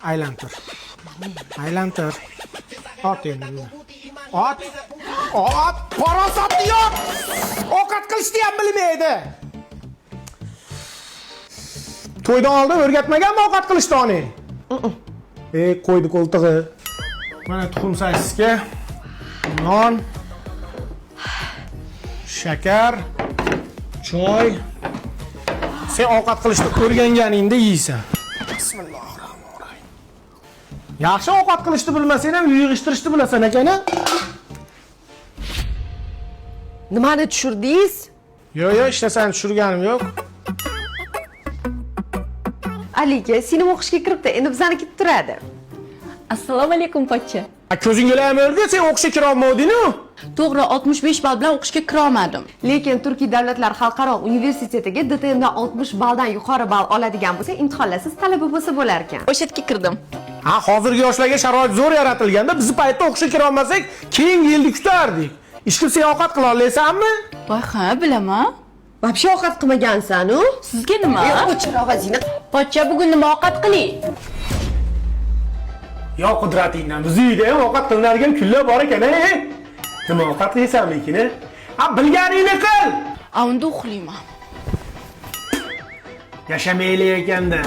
Aylantir. Aylantir. Ot endi buni. Ot. Ot, farosatli yo'q. Ovqat qilishni ham bilmaydi. To'ydan oldin o'rgatmaganmi ovqat qilishni onang? E, qo'ydi qo'ltig'i. Mana tuxum sosiska, non, shakar, choy. Sen ovqat qilishni o'rganganingda yeysan. Bismillahirrohmanirrohim. Yaxshi ovqat qilishni bilmasang ham uy yig'ishtirishni bilasan ekan a? Nimani tushirdingiz? Yo'q, yo'q, hech narsani tushirganim yo'q. Alika, singlim o'qishga kiribdi, endi bizani kutib turadi. Assalomu alaykum, pochcha. A, ko'zingga ham o'rga, sen o'qishga kirolmading-ku. To'g'ri, 65 ball bilan o'qishga kirolmadim. Lekin Turkiy davlatlar xalqaro universitetiga DTMdan 60 balldan yuqori ball oladigan bo'lsa, imtihonlarsiz talaba bo'lsa bo'lar ekan. O'sha yerga kirdim. Ha, hozirgi yoshlarga sharoit zo'r yaratilganda bizni paytda o'qishga kirolmasak, keyingi yilni kutardik. Ishqilib sen ovqat qila olasanmi? Voy, ha, bilaman. Вообще ovqat qilmagansan-u? Sizga nima? O'chir ovozingni. Pochcha, bugun nima ovqat qiling? Yo qudratingdan bizni uyda ham ovqat qilinadigan kunlar bor ekan, e? Nima ovqat yeysan lekin, e? Ha, bilganingni qil. A, unda uxlayman. Yashamaylik ekanda.